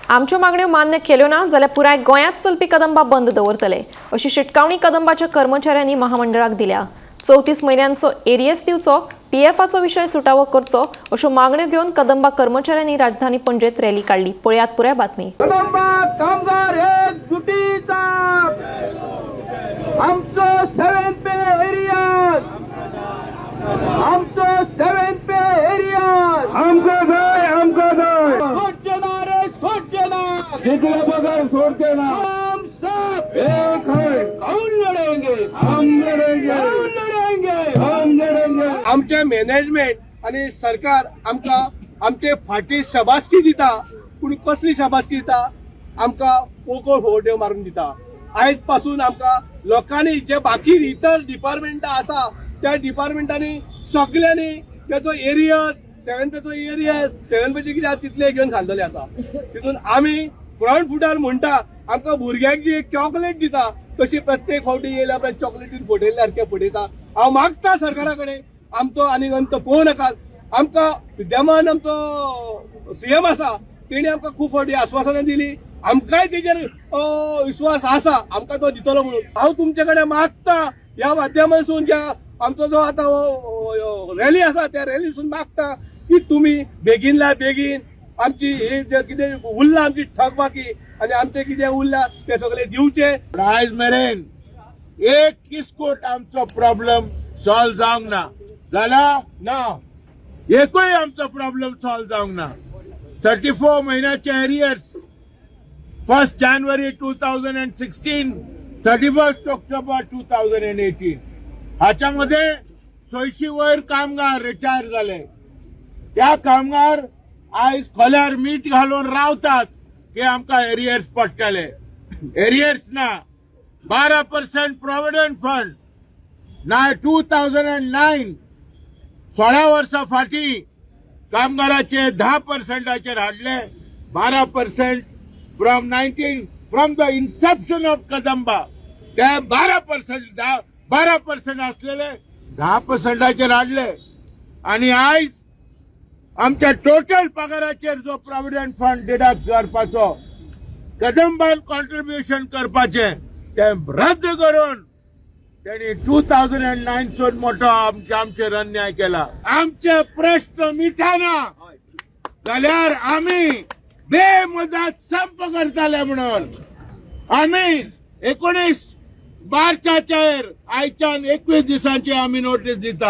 आमच्यो मागण्यो मान्य केल्यो ना जाल्यार पुराय गोंयांत चलपी कदंबा बंद दवरतले अशी शिटकावणी कदंबाच्या कर्मचाऱ्यांनी महामंडळाक दिल्या. 34 म्हयन्यांचो एरियस दिवचो, पीएफाचो विशय सुटावो करचो अश्यो मागण्यो घेवन कदंबा कर्मचाऱ्यांनी राजधानी पणजेत रॅली काडली. पळयात पुराय बातमी. कदंबा कामगार एकजुटीचा. आमचो सेवन पे एरियर्स, आमचो सेवन पे एरियर्स. आमकां जाय, आमकां जाय. सोडचे ना रे, सोडचे ना. जितले बगर सोडचे ना. हम सब एक है. कौन लढेंगे? हम लढेंगे. कौन लढेंगे? हम लढेंगे. आमचे मॅनेजमेंट आणि सरकार आमकां आमचे फाटी शबासकी दिता, पूण कसली शबासकी दिता? आमकां पोकळ फुगोट्यो मारून दिता. आयज पासून आमकां लोकांनी, जे बाकी इतर डिपार्टमेंटां आसा त्या डिपार्टमेंटांनी सगल्यांनी तेचो एरियर्स, सेवन पेचो एरियर्स, सेवन पेचे कितें आसा तितले घेवन घालतले आसा. तितून आमी फ्रंट फुटार म्हणटा, आमकां भुरग्यांक जी एक चॉकलेट दिता तशी प्रत्येक फावटी येयल्या उपरांत चॉकलेटीन फटयल्ल्या सारकें फटयता. हांव मागता सरकारा कडेन, आमचो आनी अंत पळोवं नाकात. आमकां विद्यमान आमचो सीएम आसा, तेणी आमकां खूब फावटी आस्वासनां दिली. आमकांय तेजेर विश्वास आसा, आमकां तो दितलो म्हणून. हांव तुमचे कडेन मागता, ह्या माध्यमांसून, ज्या आमचो जो आतां रॅली आसा त्या रॅलीसून मागता की तुमी बेगीनल्या बेगीन आमची ही जे कितें उरला आमची थकबाकी आनी आमचें कितें उरला तें सगळें दिवचें. पण आयज मेरेन एक किस्कोट आमचो प्रॉब्लेम सॉल्व जावंक ना. जाला ना, एकूय आमचो प्रॉब्लेम सॉल्व जावंक ना. 34 म्हयन्याचे arrears, 1 January 2016, 31 October 2018, हाच्यामध्ये 100 वयर कामगार रिटायर झाले. त्या कामगार आयज खोल्यार मीठ घालून रावतात की आमकां एरियर्स पडटले. एरियर्स ना. 12% प्रॉव्हिडंट फंड ना. 2009, 16 वर्सां फाटीं कामगाराचे 10 पर्संटाचेर हाडले. 12% from the inception of Kadamba, ते 12%, 12% असलेले 10 पर्संटाचेर हाडले. आणि आयज आमच्या टोटल पगाराचेर जो प्रॉव्हिडंट फंड डिडक्ट करपाचो, कदंबान कॉन्ट्रिब्युशन करपाचें, तें रद्द करून त्यांनी 2009 सून मोठो आमचेर अन्याय केला. आमचे प्रश्न मिटाना जाल्यार आमी बेमुदत संप करतले म्हणून आमी 19 मार्चाचेर आयच्यान 21 दिसांची आमी नोटीस दिता.